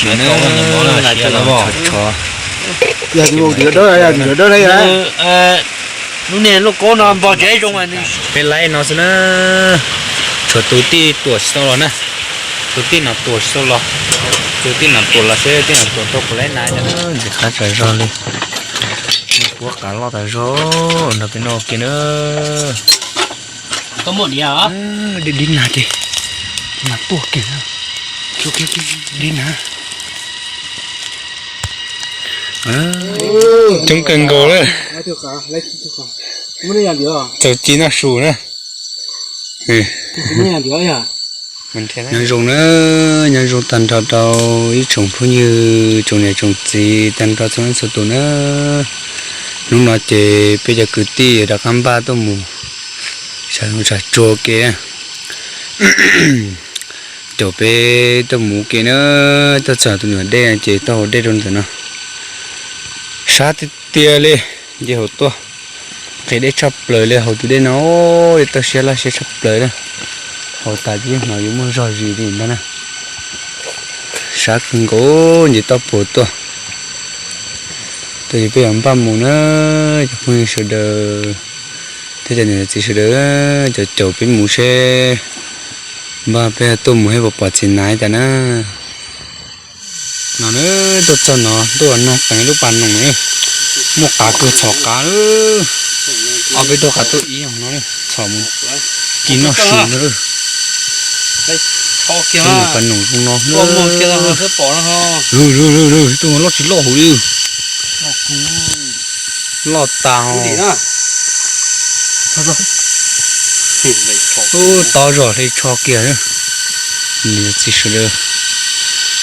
Yog tus dawb, yog tus dawb na. Lub niag lauj kaub no npog tsev zoo. Peb laib no xwb na. Tshuav tus tij tuam tsis tau los na. Tus tij no tuam tsis tau los. Tus tij no tuam los seb tij no tuam tau puas laib na. Ntxim qab tsav zog li. Kuv qav loj tas zog nrog peb noj ua ke na. Dib dib na ces mas tuaj kiag, dib na. Coob kawg nkaus lawm. Txaus ci noj su na. Nyob zoo na, nyob zoo tag nrho rau ib tsoom phooj ywg, tsoom niam tsoom txiv tag nrho txhua leej txhua tus na. Hnub no ces peb cov kwv tij rov qab npaj tuaj mus sab tsua ke, caum peb tuaj mus ua ke na, tuaj txog tus nyuam dej ces tuaj haus dej rau ntawm no. Sab tiag tiag li, nce hauv tuaj, nqhis dej tshaj plaws li hauv tus dej no, toj siab laj siab tshaj plaws na. Haus tas ces yeej hnov yuav muaj zog zis li ntag na. Sab kawg nkaus, nce toj puag tuaj. Tab sis peb yuav npaj mus na, cov phooj ywg sawv daws thiab cov niam txiv sawv daws, caum caum peb mus seb npaj peb tuaj mus seb puas pom txiv nas tas na. No na, tuaj txog no tuaj noj qees lub pas noog na, muaj qav kawg txhom qav. Ob peb tug qav tuaj ib no, txhom mus ci noj su na. Pas noog zoo no na. Tus loj tsis loj hauv li. Loj tas. Tob zog hle tsho kiag. Niam txiv sawv daws,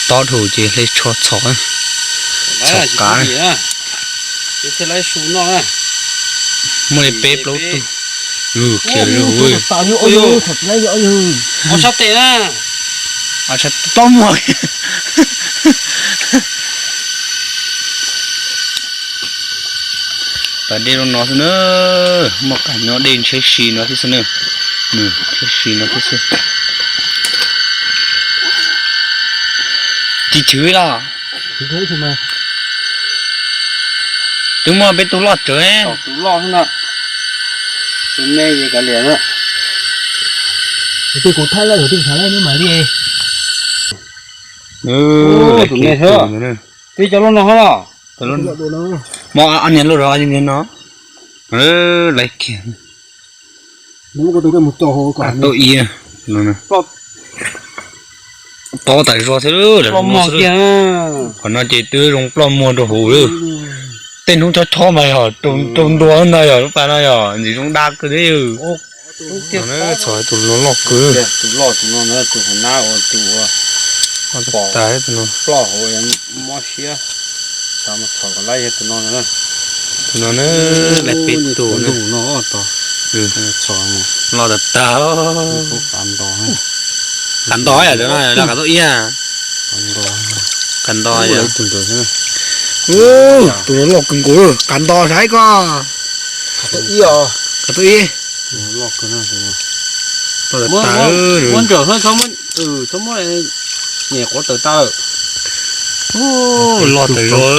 tob dhau ces hle tsho txhom, txhom qav. Muaj li peb plaub tug. Kiag li. Ob sab tes na. Ob sab plaub muag. Pas dej no xwb na, muaj qab nyob dej ntshiab si no xwb xwb na. Ntshiab si no xwb xwb. Tsis chwv los? Twb muaj peb tug loj tsawv. Tus loj xwb na. Tus me kav liam na. Tus kuv thaij lawm, tus thaij lawm mas li. Tus me xwb. Twb cov loj no los? Muaj ob niag loj rau niag no. Laiv kiag. Tau ib, tob tas zog thiab. Qhov no ces twb zoo ploj muag rau hauv lawm. Tej hnub chob chob mas yog rau ntua no yog lub pas no yog ntxim zoo dab kawg thiab. Txhom tus no loj kawg. Tus loj tus no na, tus hauv nab uas tus uas pom ploj hauv mob siab. Xav mus txhom kom laib yog tus no na. Tus no na, laib peb tus no. Loj tas tas. Qav nto yom, tus no yog qav tuaj ib. Qav nto yom. Tus no loj kawg nkaus, qav nto saib koj. Qav tuaj ib. Loj tas tas. Txhob muab nyem quav taws tas lawm. Loj tas zog.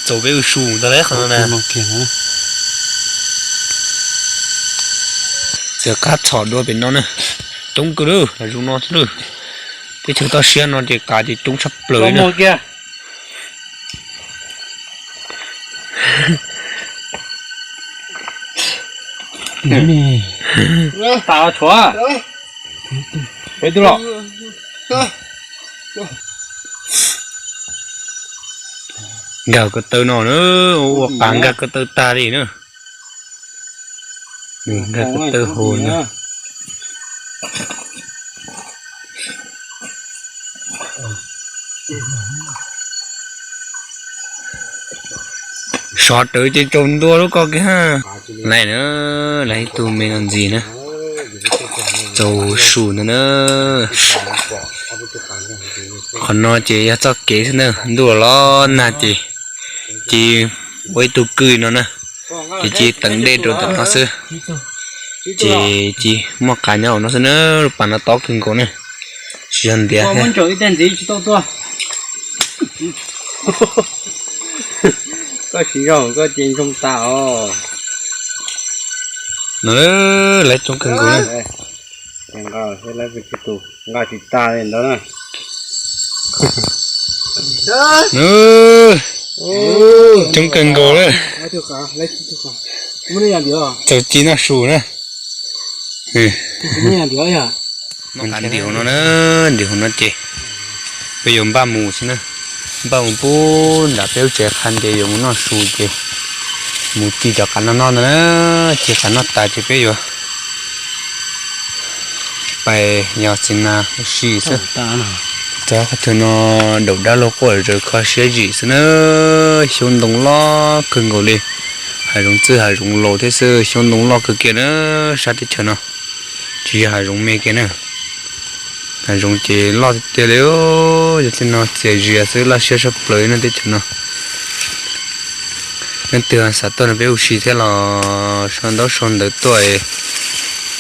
Txaus peb ua su ntag lawm qhov no na. Txiav qab txhom dua pem no na. Coob kawg lawm, zoo no xwb lawm. Teb chaws toj siab no ces qav ces coob tshaj plaws li na. Nkag ko taw no na, ua qav nkag ko taw tag li na. Nkag ko taw hauv na. Sov rawv ces tsaus ntua lub ko kiag. Laiv na, laiv ib tug me no ntxiv na. Txaus su ntag na. Qhov no ces yog txoj kev xwb na, ntuj los nag ces cia ua ib tug kwj no na, ces cia teev dej rau ntawm no xwb. Ces cia muaj qav nyob hauv no xwb na, lub pas no tob kawg nkaus na. Tsis yog ntiav thiab. Koj siv zog koj ces ntsoog tas os. No, lawv coob kawg nkaus na. Nqa tsis tag li ntawd na. Coob kawg nkaus na. Txaus ci noj su na. Noj qab nti hauv no na, nti hauv no ces peb yuav npaj mus xwb na. Npaj mus pub nram peb lub tsev qha nti yuav mus noj su ces mus ci cov qav no noj ntag na. Ci qav noj tas ces peb yuav pais yos txiv nas ua si xwb. Txog qhov chaw no daum dab laug quaj zawv kho siab zim xwb na. Xyoob ntoo loj kawg nkaus li. Hav zoov txwj hav zoov laus thiab xwb, xyoob ntoo loj kawg kiag na. Sab teb chaws no tsis yog hav zoov me kiag na. Hav zoov ces loj tiag tiag li. Yog tej no txias zias xwb, laj siab tshaj plaws no teb chaws no. Leej twg xav tuaj no peb ua si thiab los sau ntaub sau ntawv tuaj,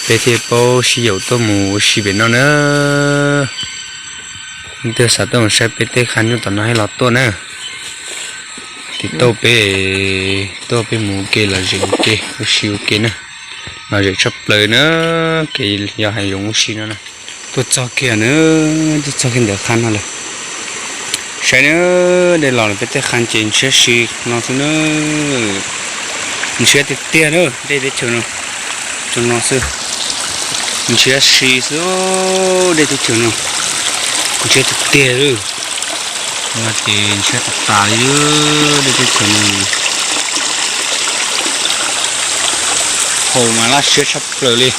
peb thiaj paub sib yaum tuaj mus ua si pem no na. Leej twg xav tuaj mus saib peb tej qha nyuj tom no los tuaj na. Tiv tauj peb, tuaj peb mus ua ke los zem ua ke ua si ua ke na. Los zem tshaj plaws na, kev yos hav zoov ua si no na. Tuaj txog kiag na, tuaj txog kiag ntawm qha no lawm. Saib na, dej los lawm peb tej qha ces ntshiab si no xwb na. Ntshiab tiag tiag na, dej teb chaws no, tsob no xwb. Ntshiab si xwb, dej teb chaws no ntshiab tiag tiag li. No ces ntshiab tas tas li, dej teb chaws no haus mas laj siab tshaj plaws li.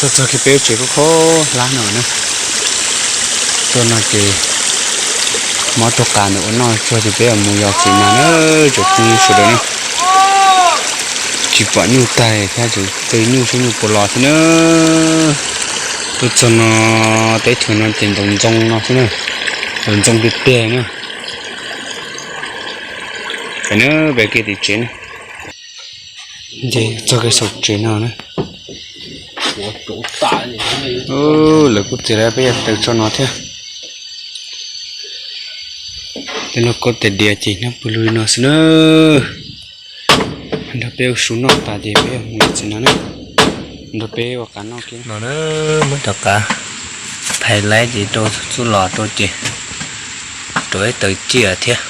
Tuaj txog kiag peb lub tsev khaub khaub hlab no na. Tuaj no ces mob tug qas ntawm ua noj tsuag ces peb mus yos txiv nas na, tsoom phooj ywg sawv daws na. Tsis pom nyuj tag thiab, tseem tw nyuj saib nyuj puas los thiab na. Tuaj txog no teb chaws no ces ntoos ntxoo no xwb na, ntoos ntxoo tiag tiag na. Peb na, peb kiag tim tsev na. Ces txog kiag saum tsev no na. Lawv kuj txiav lawv peb yog taws tso no thiab. Tej lauj kaub tais diav ces nyob pw lug li no xwb na. Nrog peb ua su noj tas ces peb mus txiv no na. Nrog peb ua qav noj kiag no na. Muab cov qav phais laib ces rau txuj los rau ces rau ib taws ciaj thiab.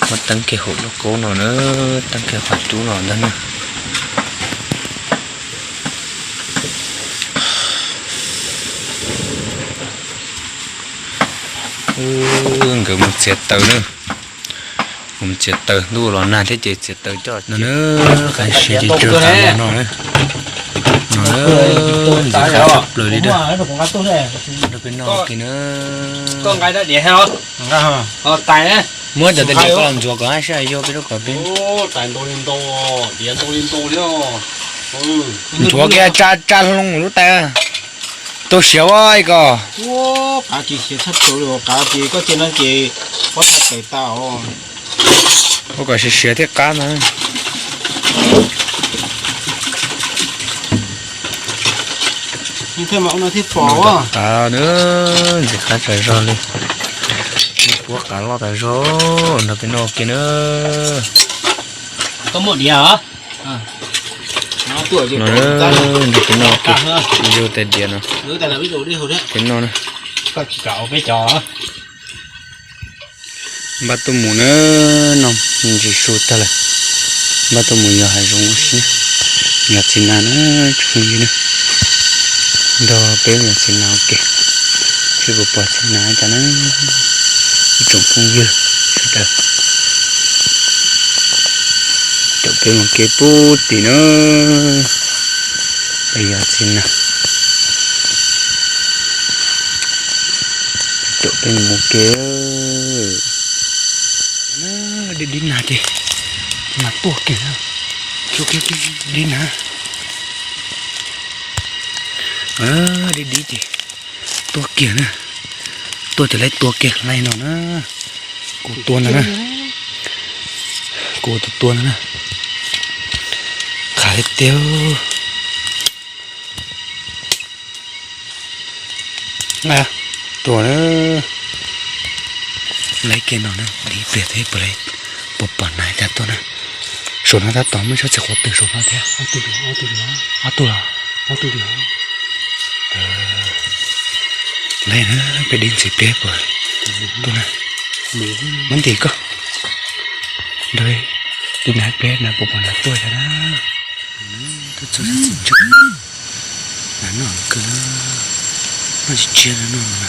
Muab teeb kiag hauv lauj kaub no na, teeb kiag qhov cub no ntag na. Nkawd mus txiav taws na. Mus txiav taws, ntuj los nag thiab ces txiav taws coj no na. Qab siav ces tsawg qab no na. No na, ntxim qab tshaj plaws li na. Rau peb noj kiag na. Muab cov tais diav koj los ntxuav kom hab sab yog peb lub kom peb. Ntxuav kiag tsa tsa hlo lub tais. Tau siav ua ib ko. Ua kom siav siav thiaj qab no. Qab na, ntxim qab tas zog li. Muab qav loj tas zog, nrog peb noj kiag na. No, nrog peb noj kiag, yog tais diav no. Peb noj na. Npaj tuaj mus na, noj ntsis su tag lawm. Npaj tuaj mus yos hav zoov ua si, yos txiv nas na, tsoom phooj ywg na. Nrog peb yos txiv nas ua ke, seb puas pom txiv nas cas na, ib tsoom phooj ywg sawv daws. Caum peb mus kev pub tim na, peb yos txiv nas. Caum peb mus kev. Dib dib nag ces mas tuaj kiag, dib nag, dib dib ces tuaj kiag na. Tuaj ces lawv tua kiag li no na. Kuv tua no na, kuv tus tua no na, qab tiag tiag. Tuaj, lawv kiag no na, ib pliag thiab puas, puas pom nas cas tuaj na. Saum no tab tom muaj ib tsob txiv quav twg saum no thiab. Ob tug los, ob tug los. Lawv na, peb dib ntxiv pliag puas tuaj na. Muab ntim koj. Nrog dib nas pliag na puas pom nas tuaj thiab na. Tuaj txog txiv ntsuj, nas noj heev kawg na. Noj tsis tshiab no na.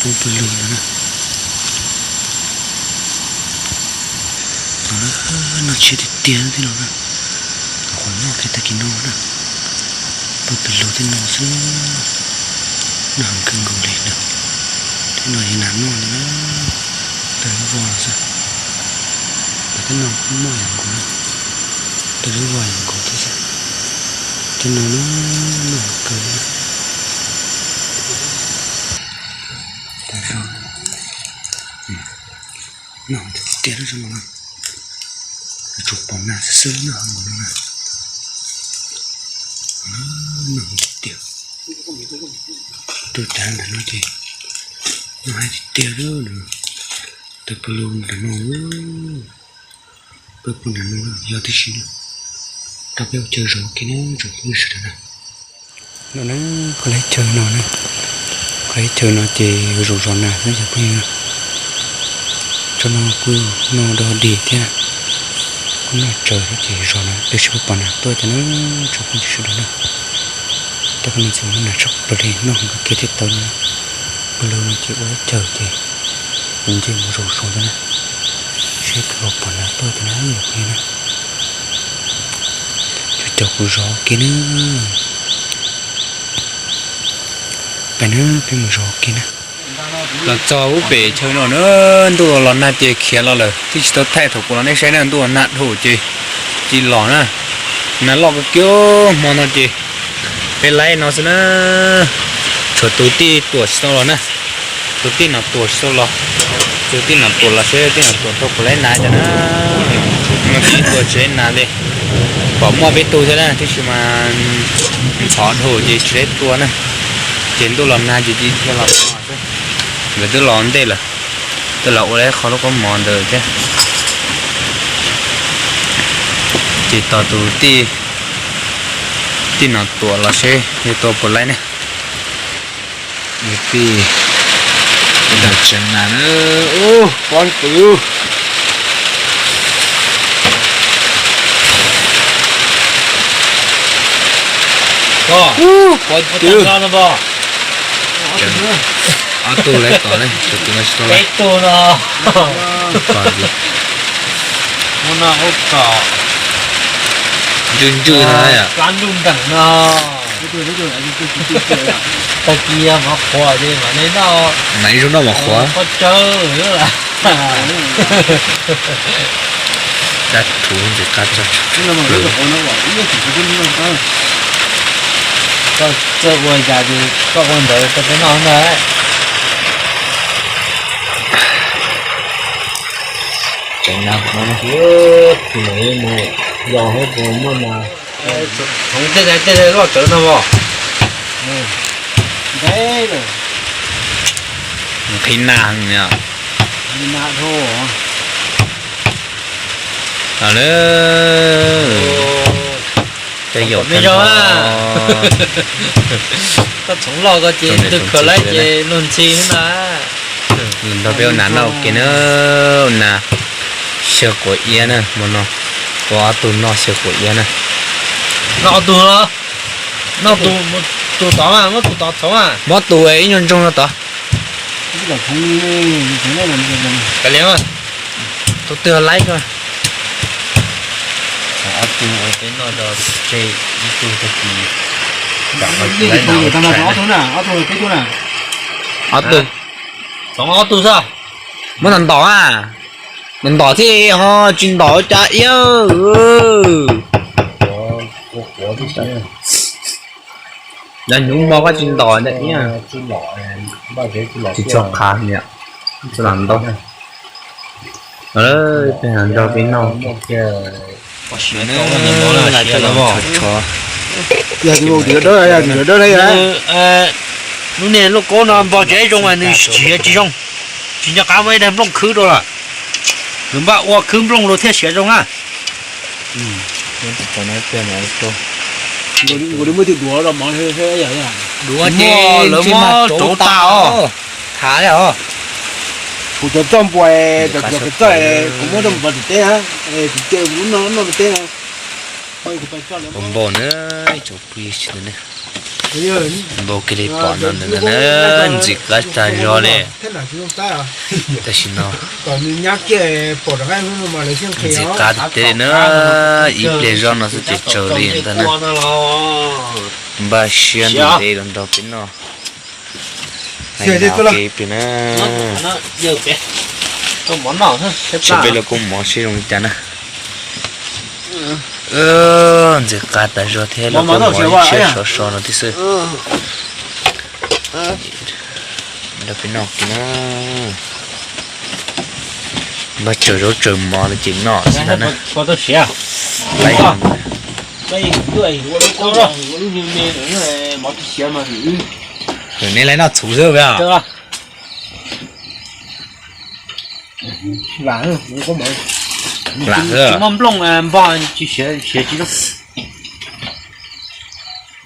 Poob pawg lug no na. Noj tshiab tiag tiag thiab no na. Qhov noj kiag tag kis no na, pawg pawg lug thiab no xwb. Noj heev kawg nkaus li na. Thiab no yog nas noj ntag na, tawg lub voj no xwb. Thiab no kuj noj yam nkaus na, tawg lub voj yam nkaus thiab xwb. Thiab no na, noj heev kawg na. Noj tiag tiag lub zoo no, tsuas pom nas xwb xwb noj heev nkaus no na. Noj tiag tiag. Tuaj tav ntawm no ces noj heev tiag tiag lawm. Tawg pawg lug ntawm no, pawg pawg ntawm no yog tib si na. Rau peb ua chaw zov kiag na tsoom phooj ywg sawv daws na. No na, qhov leb chaw no na, qhov leb chaw no ces yuav zov zov nas xwb cov phooj ywg na. Tsob no kuj noj dog dig thiab, kuj noj tsawg thiab ces zov na, tab sis pom nas tuaj cov na, tsoom phooj ywg sawv daws na. Tab sis no ces muaj nas tshaj plaws li, noj heev kawg kiag thiab tawv na. Pawg lug no ces ua leb chaw ces nws nce mus zov zov cov na, seb puas pom nas tuaj cov na yom phooj ywg na. Cov cov kuv zov kiag na. Peb na, peb mus zov kiag na. Los txog ub pem chaw no na, ntuj los nag ces khiav los lawm, twb tsis tau thaij thaum kuv los nej saib na, ntuj los nag dhau ces tsis los na. Nag loj kawg kiag hmo no ces peb laib no xwb na. Tshuav tus tij tuam tsis tau los na, tus tij no tuam tsis tau los. Tus tij no tuam los seb tij no tuam tau puas laib nas cov na. No tij tuam tsis laib nas li, pom muaj peb tug thiab na, tab sis mas ntxhov dhau ces tsis laib tua na. Ces ntuj los nag ces cia li los xwb. Nkawd twb los ntej lawm, twb los ua lawv qhov lub kaub mov ntawd thiab. Ces tos tus tij, tij no tuam los seb yuav tua puas laib ne. Tij, tsev nas na, ub, pob twv. Pob twv. Ob tug lawv tom ne, tus twg no tsis tau lawm. Peb tug no. Tom ntxiv. Muab noj ub kom. Ntswj ntswj no yom. Plab ntuj nteem no. Tag kis mov qhuav ces mam li noj. Mas ib zaug noj mov qhuav. Pob tsawb lawm. Dab rhuv ntxim qab tso. Txawj ua cas ces koj ua ntawd rau peb noj ntag. Tsev nas, yog hauv puas muaj nas. Hov tej, tej loj tsawv no os. Nqhis nas heev yom. Nas dhau. Los lawm. Tej yaum me tag zog nrho. Koj txhoov loj ko ces tus khaws laib ces luag ntxhi na. Nrog peb ua nas noj ua ke na, ua nas xyaw quav iab na, hmo no ua ob tug noj xyaw quav iab na. Noj ob tug, noj tus, tus tod mas, muab tus tod txhoov mas. Muab tus ib nyuag ntsoog no tod. Kav liam, tus twg laib koj. Ob tug ua peb noj rau tseg ib tug tag kis. Ob tug, txhoov ob tug xwb. Muab ntom ntom a, ntom ntom thiaj ho tsis ntom cas iab. Yog hnyuv hmo koj tsis ntom ntawm iab, tsis tshua qhav niam, tsis lam ntau. Peb nrog peb noj. Tshov, tshov. Yog tus dawb, yog tus dawb, lub niag lauj kaub no npog tsev zoo mas nws siav tsis zoo, tsis nco qab muab ib daig nplooj khwb rau lawm. Nws npaj ua khwb nplooj los thiaj siav zoo na. Duav ces lawv muab rauv tas os. Tham os. Kuv cov txoj npua, cov txoj kuv muab rau npua tim teb na, tim teb kuv noj noj teb na. Ua npaum na, ib tsoom phooj ywg sawv daws na. Npau kiag li pom no na, ntxim qab tag zog li. Tam sim no ntxim qab tiag tiag li na, ib pliag zoj no xwb ces tsawg li ntag na. Npaj siab ntev los nrog peb noj. Ib pliag na, seb peb los kuj mov seb zoo li cas na. Ntxim qab tas zog thiab los kuj mov ib siab sov so no thiab xwb. Nrog peb noj kiag na. Npaj tsawg zaub tsawg mov no ces noj xwb ntag na. Lawm neb laib noj txhuv xwb. Lam xwb.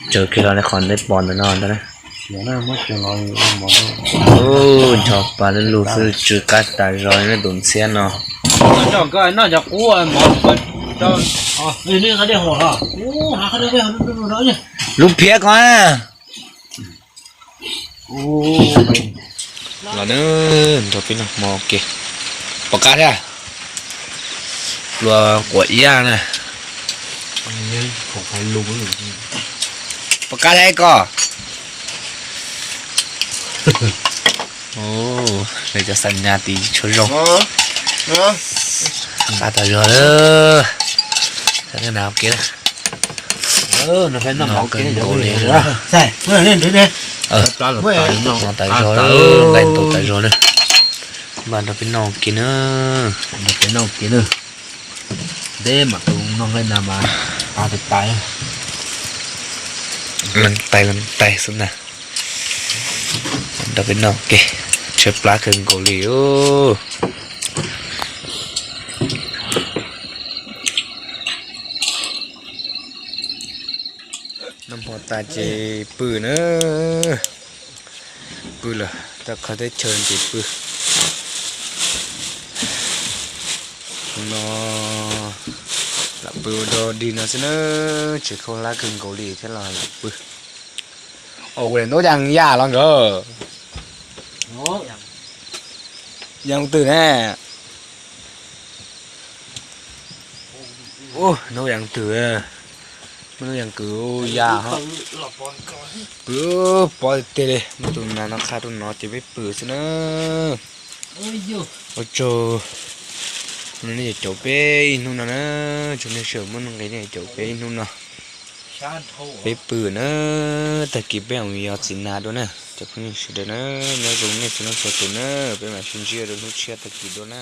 Tsawg kiag los li qhov nej pom ntawm no ntag na. Ub, ncho pa lub lug xwb tsw qab tas zog li nej tus ntxhiab no. Lub phiab ko na. Los na, nrog peb noj mov ua ke. Pom qab thiab. Luag quav iab na. Pom qab thiab ko. Ub, cov xa nyas tim tshuav zoo. Qab tas zog lawm. Noj kawg nkaus li. Noj tas zog, nqaij ntau tas zog na. Npaj nrog peb noj ua ke na. Nrog peb noj ua ke na. Deb mas tus noj nqaij na mas tas tas tas. Leej tais leej tais xwb ntag. Nrog peb noj ua ke. Tshaib plab kawg nkaus li os. Noj hmo tas ces pw na. Pw lawm, tau qhov teb chaws ces pw. No lam pw ua dog dig no xwb na, tseem khaub hlab kawg nkaus li thiab los lam pw. Ua ntub yas yaj los nkawd. Yaj twg ne? Ub, hnub yas twg, muaj hnub yas kwv yaj ho. Pw pob tiag tiag li, muab tus nas no qha rau no ces peb pw xwb na. Ua tsaug, nej caum peb ib hnub no na, tsaug nej sawv muab nqis nej caum peb ib hnub no. Peb pw na, tag kis peb mus yos txiv nas dua na, cov phooj ywg sawv daws na, nyob zoo nej txhua leej txhua tus na, peb mam sib ntsib rau hnub tshiab tag kis dua na.